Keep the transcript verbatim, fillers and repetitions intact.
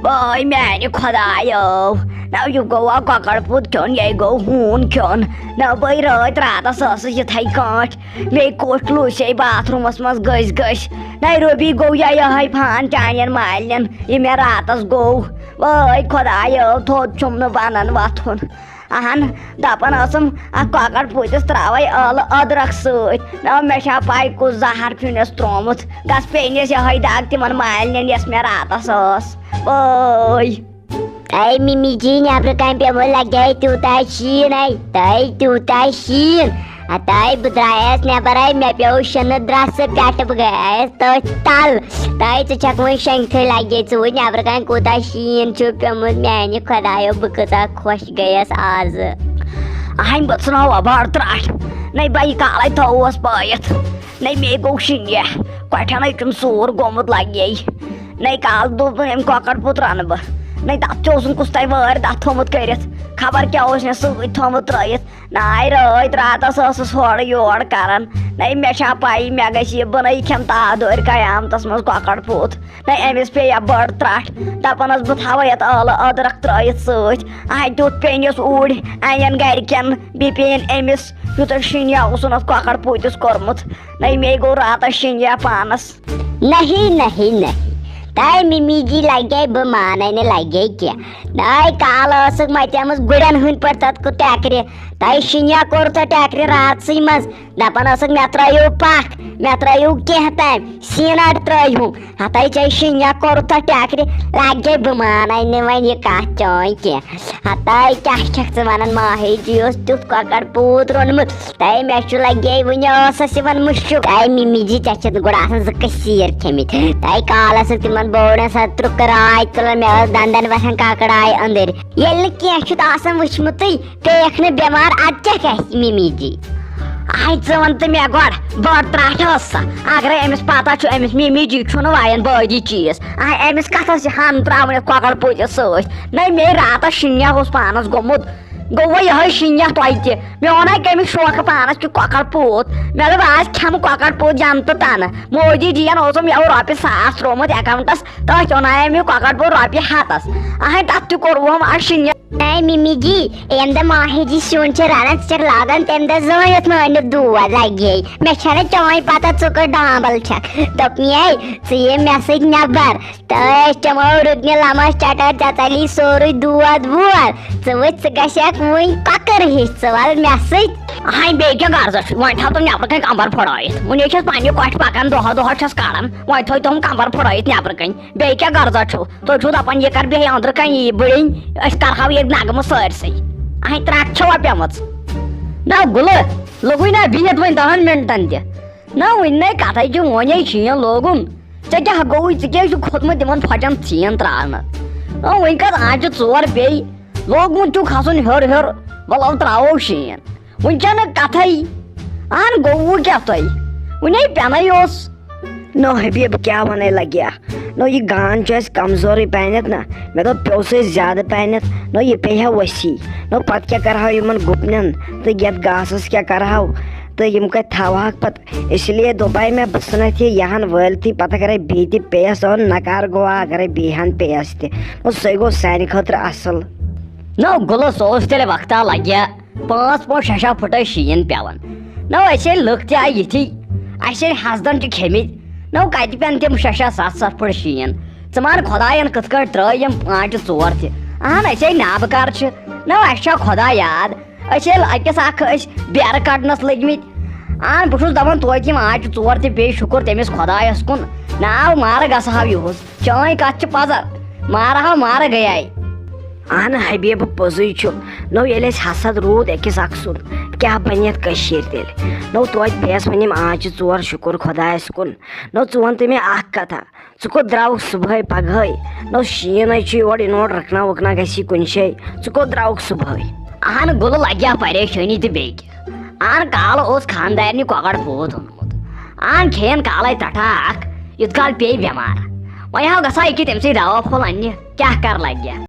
وٲے میانہِ خۄدایو، نہ یہِ گوٚوا کۄکر پوٗت کھیوٚن، یے گوٚو ہوٗن کھیوٚن۔ نہ بٔے رٲتۍ راتس ٲسٕس یِتھے کٲٹھۍ، مےٚ کوٚٹ لوٗسے باتھ روٗمس منٛز گٔسۍ گٔسۍ۔ نہ روبی گوٚو یا یِہوٚے فان چانٮ۪ن مالنٮ۪ن، یہِ مےٚ راتس گوٚو۔ وٲے خۄدایو، تھوٚد چھُم نہٕ بنان وۄتھُن۔ اہن، دپان ٲسٕم، اتھ کۄکر پوٗتِس تراوے ٲلہٕ أدرکھ سۭتۍ۔ نہ مےٚ چھا پاے کُس زہر چھُنس ترومُت۔ گژھ پیٚیِنس یِہوٚے دگ تِمن مالنٮ۪ن، یۄس مےٚ راتس ٲس۔ وٲے۔ اے مِمی جی، نیٚبرٕ کنہِ پیوٚمُت لگے تیوٗتاہ شیٖن، اے، تۄہہِ تیوٗتاہ شیٖن۔ ہتاے بہٕ درٛایس نیٚبر، اے، مےٚ پیوٚو شِنہٕ درٛسہٕ پٮ۪ٹھٕ، بہٕ گٔیس تٔتھۍ تل۔ تۄہہِ ژٕ چھکھ وۄنۍ شۄنٛگتھٕے لگے، ژٕ وٕچھ نیٚبرٕ کنہِ کوٗتاہ شیٖن چھُ پیوٚمُت۔ میانہِ خۄدایو، بہٕ کۭژاہ خۄش گٔیس آزٕ۔ اہنۍ بہٕ ژھٕناو وۄبار ترٛٹھ۔ نَے بہٕ یہِ کالے تھووس پٲیِتھ۔ نَے مے گوٚو شِنہِ۔ کۄٹھٮ۪ن ہے چھُم سوٗر گوٚمُت لگے۔ نَے کالہٕ دوٚپ أمۍ کۄکر پوٗت رنہٕ بہٕ۔ نَے تتھ تہِ اوسُن کُس تام وٲرۍ دَتھ تھوٚمُت کٔرِتھ۔ خبر کیٛاہ اوس مےٚ سۭتۍ تھوٚمُت ترٲیِتھ۔ ناے رٲتۍ راتس ٲسٕس ہورٕ یور کران۔ نَے مےٚ چھا پَیی مےٚ گژھِ یہِ بنٲیِتھ کھٮ۪ن تادورِ قیامتس منٛز کۄکر پوٗت۔ نَے أمِس پیٚیہِ یا بٔڑ ترٛٹھ۔ دَپان ٲس بہٕ تھاوَے یَتھ ٲلہٕ أدرَکھ ترٲیِتھ سۭتۍ۔ اَتھ دیُت پیٚنِس اوٗرۍ اَنٮ۪ن گرِکٮ۪ن۔ بیٚیہِ پیٚیَن أمِس۔ یوٗتاہ شِنیا اوسُن اَتھ کۄکر پوٗتِس کوٚرمُت۔ نَے مے گوٚو راتس شِنیا پانس۔ نہیں، نہیں، نہیں۔ تۄہہِ مِمی جی لگے، بہٕ مانے نہٕ لگے کینٛہہ۔ ناے کالہٕ ٲسٕکھ متیمٕژ گُرٮ۪ن ہٕنٛدۍ پٲٹھۍ تتھ کُ ٹٮ۪کرِ۔ تۄہہِ شِنیا کوٚر تہٕ ٹٮ۪کرِ راتسٕے منٛز۔ دپان ٲسٕکھ، "مےٚ ترٲیِو پکھ، مےٚ ترٲیِو کینٛہہ تام، سیٖنٹ ترٲیہُم۔" ہتاے ژےٚ شِنیا کوٚرُتھ تتھ ٹٮ۪کرِ۔ لگے بہٕ مانے نہٕ وۄنۍ یہِ کتھ چٲنۍ کینٛہہ۔ ہتاے کیٛاہ چھکھ ژٕ ونان، ماہی جی اوس تیُتھ کۄکر پوٗت روٚنمُت۔ تۄہہِ مےٚ چھُ لگے وُنہِ ٲسس یِوان مُشُک۔ تۄہہِ مِمی جی، ژےٚ چھِتھ گۄڈٕ آسان زٕ کٔسیٖر کھیٚمٕتۍ۔ تۄہہِ کالس ٲسۍ تِمن بوڑن سا ترُکھ راے تُلان، مےٚ ٲس دندن وسان ککڑاے أنٛدٕرۍ۔ ییٚلہِ نہٕ کینٛہہ چھُتھ آسان وٕچھمُتٕے، پیٚیَکھ نہٕ بٮ۪مار، اَدٕ کیٛاہ گژھِ مِمی جی؟ آے ژٕ وَن تہٕ مےٚ گۄڈٕ، بٔڑ ترٛٹھ ٲس سا؟ اگرے أمِس پتہ چھُ أمِس مِمی جی چھُنہٕ وایان بٲدی چیٖز، آے أمِس کَتھ ٲس یہِ ہَن ترٛاوٕنۍ یَتھ کۄکر پوٗتِس سۭتۍ؟ نَے مے راتس شِنیا اوس پانس گوٚمُت۔ گوٚو وۄنۍ یِہوٚے شِنیا تۄہہِ تہِ۔ مےٚ اوٚناے کٔمِس شوقہٕ پانس کیُتھ کۄکر پوٗت۔ مےٚ دوٚپ، "آز کھٮ۪مہٕ کۄکر پوٗت جنتہٕ تنہٕ۔" مودی جِین اوسُم یَوٕ رۄپیہِ ساس ترٛوومُت اکاونٹس، تٔتھۍ اوٚناے مےٚ کۄکر پوٗت رۄپیہِ ہتس۔ اہے، تتھ تہِ کوٚروُم آز شِنیا۔ اے مِمی جی، ییٚمہِ دۄہ ماہی جی سیُن چھِ رَنان، ژٕ چھَکھ لاگان تَمہِ دۄہ زٲنِتھ مٲنِتھ دود لَگہِ ہے۔ مےٚ چھَنہٕ چٲنۍ پَتہ ژٕ کٔژ ڈامبل چھَکھ۔ دوٚپمَے، "ژٕ یہِ مےٚ سۭتۍ نٮ۪بر۔" تہٕ أسۍ چٮ۪مو رُکنہِ لَمَس چٹر، ژےٚ ژَلی سورُے دود وود۔ ژٕ وٕچھ، ژٕ گژھکھ وٕنۍ کۄکٕر ہِش، ژٕ وَل مےٚ سۭتۍ۔ اہَے، بیٚیہِ کیٛاہ غرضہ چھُ؟ وۄنۍ تھاو تِم نٮ۪برٕ کَنۍ کمبر پھٕڑٲیِتھ۔ وٕنہِ چھَس پنٛنہِ کۄٹھِ پَکان، دۄہہ دۄہہ چھَس کَڑان۔ وۄنۍ تھٲے تِم کمبر پھٕڑٲیِتھ نٮ۪برٕ کَنۍ۔ بیٚیہِ کیٛاہ غرضہ چھُ؟ تُہۍ چھِو دَپان، یہِ کر بیٚہہِ أنٛدرٕ کَنہِ یہِ بٕڑِنۍ، أسۍ کَرہاو ییٚتہِ نغمہٕ سٲرسٕے۔ اَہَے، ترٛٹھ چھوا پیمٕژ؟ نہ گُلہٕ، لوٚگُے نہ بِہِتھ وۄنۍ دَہَن مِنٹَن تہِ۔ نہ وٕنہِ نے کَتھَے چھِ، وۄنۍ ہے شیٖن لوگُن۔ ژےٚ کیٛاہ گوٚوُے؟ ژٕ کیٛازِ چھُکھ کھوٚتمُت یِمَن پھۄٹٮ۪ن ژھین ترٛاونہٕ؟ اَو وۄنۍ کَتھ آنٛچہِ ژور بیٚیہِ؟ لوگمُت چھُکھ کھَسُن ہیوٚر ہیوٚر، وَلہٕ ترٛاوو شیٖن۔ وٕنہِ چھَنہٕ کَتھَے۔ اَہَن گوٚوُ کیٛاہ تۄہہِ؟ وٕنے پٮ۪نَے اوس۔ نو حبیب، کیٛاہ ونے لگیا؟ نو، یہِ گان چھُ اَسہِ کمزورٕے پہنتھ نا۔ مےٚ دوٚپ، پیوٚو سُہ اَسہِ زیادٕ پہنتھ۔ نو، یہِ پیٚیہِ ہا ؤسی۔ نو، پتہٕ کیٛاہ کرہاو یِمن گُپنن تہٕ یتھ گاسس کیٛاہ کرہاو؟ تہٕ یِم کتہِ تھاوہاکھ پتہٕ؟ اس لیے دوٚپے مےٚ، بہٕ ژھٕنتھ یہِ یہن وٲلتھٕے، پتہٕ کرے بیٚیہِ تہِ پیس، اون نکار گوٚوا اگرے بیٚیہِ ہن پیس تہِ۔ نو، سُے گوٚو سانہِ خٲطرٕ اصل۔ نو، گُلس اوس تیٚلہِ وقتہ لگیا۔ پانٛژھ پانٛژھ شےٚ شےٚ پھٕٹے شیٖن پٮ۪وان۔ نو أسۍ ییٚلہِ لُکھ تہِ آیہِ یِتھی، اَسہِ ییٚلہِ حسدن چھِ کھیٚمٕتۍ، نو کتہِ پٮ۪ن تِم شےٚ شےٚ ستھ ستھ پھٕٹہٕ شیٖن؟ ژٕ مان خۄداین کِتھ کٲٹھۍ ترٲے یِم آنٛچہِ ژور تہِ؟ اہن، أسۍ ہے نابکار چھِ۔ نو اَسہِ چھا خۄدا یاد؟ أسۍ ییٚلہِ أکِس اکھ أسۍ بیرٕ کڑنس لٔگۍ مٕتۍ۔ اہن، بہٕ چھُس دپان توتہِ یِم آنٛچہِ ژور تہِ، بیٚیہِ شُکر تٔمِس خۄدایس کُن۔ ناو مارٕ گژھٕ ہاو یِہُس۔ چٲنۍ کتھ چھِ پزر، مارٕ ہا مارٕ گٔیے۔ اہن حبیب، پوٚزُے چھُ۔ نو ییٚلہِ اَسہِ حسد روٗد أکِس اکھ سُنٛد، کیٛاہ بنہِ یتھ کٔشیٖرِ تیٚلہِ؟ نو توتہِ پیٚیس وۄنۍ یِم آنٛچہِ ژور، شُکر خۄدایس کُن۔ نو ژٕ وَن تہٕ مےٚ اکھ کتھا، ژٕ کوٚت درٛاوُکھ صُبحٲے پگہٲے؟ نو شیٖن ہے چھُ یورٕ یِنہٕ وول، رٕکنا وٕکنا گژھی کُنہِ جایہِ۔ ژٕ کوٚت درٛاوُکھ صُبحٲے؟ اہن گُلہٕ لگہِ ہا پریشٲنی تہٕ بیٚیہِ کیٛاہ؟ اہن کالہٕ اوس خانٛدارنہِ کۄکر پوٗت اوٚنمُت۔ اہن کھیٚیَن کالے ٹٹھا اکھ، یُتھ کال پیٚیہِ بٮ۪مار۔ وۄنۍ ہاو گژھٕ ہا ییٚکیٛاہ تٔمۍ سٕے دوا پھوٚل اننہِ، کیٛاہ کر لگہِ ہا؟